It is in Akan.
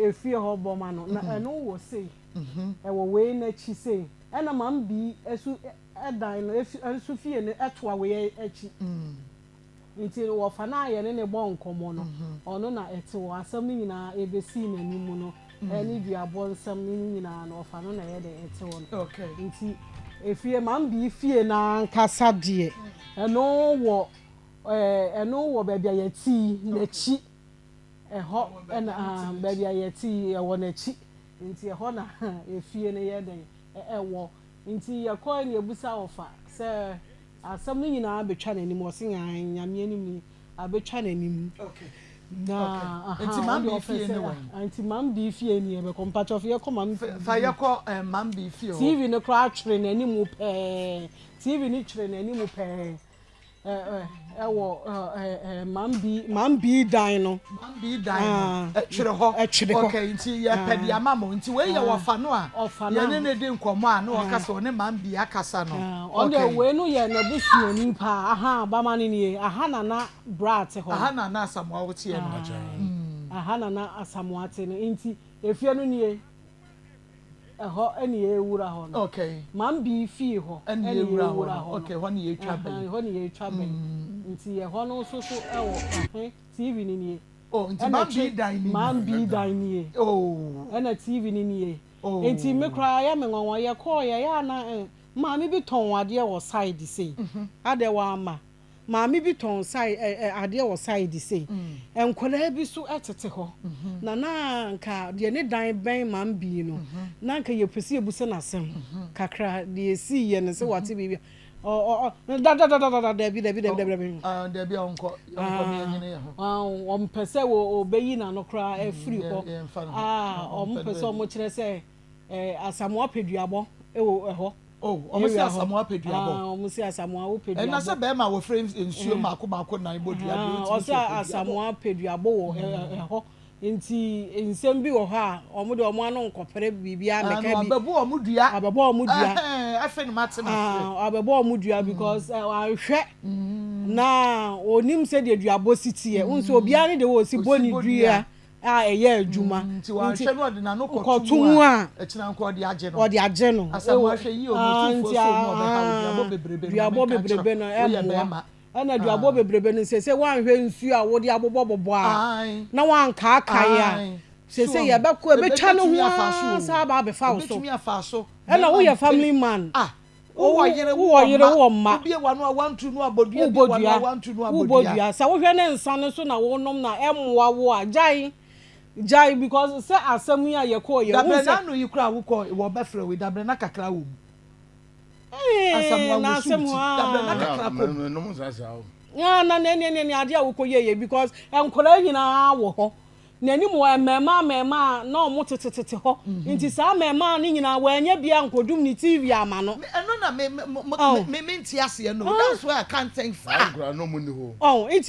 Efie hɔ bɔma no na ɛno wɔ sei, ɛwɔ wei n'akyi sei, ɛna Maame Bii ɛso ɛdan no efi nso fie no ɛtoa wei akyi. Nti wɔfa no a yɛne ne bɔ nkɔmmɔ no, ɔno na ɛte hɔ. Asɛm no nyinaa ɛbɛsii n'anim no, ɛne duabɔ nsɛm no nyinaa no, ɔfa no na ɛyɛ dɛ ɛte hɔ no. Nti efie Maame Bii fie n'ankasa deɛ, ɛno wɔ baabi a yɛte yi n'akyi ɛhɔ, ɛna baabi a yɛte yi ɛwɔ n'akyi. Nti ɛhɔ na efie no yɛ dɛn ɛwɔ. Nti yɛkɔɔ ne ebusa ɔfa sɛ asɛm no nyinaa abɛtwa n'anim. Ɔse nyan Nyame anim ni, abɛtwa n'anim. Na aha. Nti Maame ɔde Bii ɔpɛ fie ne wɛn? Nti Maame Bii fie ni yɛbɛkɔ. Mpakyɛw, yɛkɔ Maame Fa yɛkɔ Maame Bii fie hɔ. TV no koraa twere n'anim pɛɛ. TV no twere n'anim pɛɛ. ɛ ɛ ɛwɔ ɛ ɛ Maame Bii dan no. Maame Bii dan no ɛtwere hɔ. Ɛtwere hɔ. Okay, nti yɛpɛ de ama mo. Nti wei yɛ wɔfa no a Ɔfa no a. Yɛne ne di nkɔmmɔ a na ɔka sɛ ɔne Maame Bii akasa no. Ɔno deɛ, wei no yɛ n'abusuani paa. Aha bama no nie. Aha nana bra te hɔ. Aha na na Asamoah woteɛ no. Aha nana Asamoah te no. Nti efie no nie. Ɛhɔ ɛne yɛwura hɔ no. Maame Bii fie hɔ. Ɛne yɛwura hɔ no. Okay, hɔ ne yɛtwa bɛyi. Ɛhɔ ne yɛtwa bɛyi. Nti ɛhɔ no nso so ɛwɔ ɛhe, TV no nie. Oh, nti Maame Bii dan ni. Maame Bii dan nie. Ɛna TV no nie. Nti me koraa yɛ me nwanwa. Yɛkɔɔ yɛ yɛ ana maame bi tɔn adeɛ wɔ side sei adeɛ wɔ ama maame bi tɔn side ɛ ɛ adeɛ wɔ side sei. Nkwadaa bi so ɛtete hɔ na nka deɛ ne dan bɛn Maame Bii no, na nka yɛpɛ sɛ yɛbusa n'asɛm kakra deɛ esi yɛ no sɛ wate biribi ɔ ɔ ɔ dadadadada. Dabi, dabi, dabi, dabi, dabi. Ah, dabi a ɔnkɔ, yɛnkɔ ne yɛnyene yɛ ho. Ɔmpɛ sɛ wɔ ɔbɛyi n'ano koraa afiri hɔ. Yɛmfa no ho. Aa, ɔmo pɛ sɛ ɔmo kyerɛ sɛ Asamoah pɛ duabɔ ɛwɔ ɛhɔ. Oh, ɔmo sɛ Asamoah pɛ duabɔ. Ah, ɔmo sɛ Asamoah wo pɛ duabɔ. Ɛna sɛ bɛrima a wɔfrɛ nsuo mako mako nan bɔ dua deɛ, ɔtumi ɔsɛ sɛ ɔpɛ duabɔ. Asamoah pɛ duabɔ wɔ ɛhɔ. Nti nsɛm bi wɔ hɔ a ɔmo de ɔmo ano nkɔpere biribiara mɛka bi. Abɛbɔ ɔmo dua. Abɛbɔ ɔmo dua. Ɛhɛn, afei ne ma te na Ah, abɛbɔ ɔmo dua because ahwɛ na onim sɛdeɛ duabɔ si teɛ n sɛ obiara ne de wɔ si bɔ ne Osi bɔ dua a ɛyɛ adwuma. Nti wahwɛ no, ɔde n'ano kɔto kɔto mu a, ɛkyina nkɔ ɔde agye no. Ɔde agye no. Asamoah, hwɛ yie o. Ah, Otumfoɔ nti so mu ɔbɛha wo. Duabɔ bebrebe no, duabɔ meka bebrebe kyerɛ no wo, woyɛ ɛmmoa. bɛrima. Ɛna duabɔ bebrebe no sɛ woanhwɛ nsuo a wode abobɔbobɔ a na woankaakae a, sɛ yɛbɛkɔ ɛbɛtwa no ho Ɛbɛtumi afa so o. ara saa aba abɛfa wo so. Ɛbɛtumi afa so. Ɛna Bɛrima woyɛ family man. Ah, wowɔ yere, wowɔ yere, wowɔ mma. Wobie wano a wantu no abɔdua wobɔ bie wano dua a wantu no wobɔ abɔdua. Dua sɛ wohwɛ ne nsa no so na wonom na ɛmmoa wo a, gyae, gyae, because sɛ asɛm yi a yɛkɔɔ yɛ Dabrɛ wohu sɛ n'ano yi koraa wokɔ wɔbɛfrɛ wo dabrɛ na kakra wɔ mu. Ee, Asamoah na wo so asɛm ti dabrɛ na kakra kɔ mu. Nom nsa saa o. Ah, na ne adeɛ a wokɔ yɛ yɛ because nkwadaa nyinaa wɔ hɔ n'anim wɔ mmarima mmarima a na ɔmo tetetete hɔ. Nti saa mmarima no nyinaa wɔanya bia nkɔdum ne TV ama no. Ɛno na me me Oh. me me nte aseɛ no. That's why I can't think Saa far. nkura no mu ni hɔ. Ɔn nti.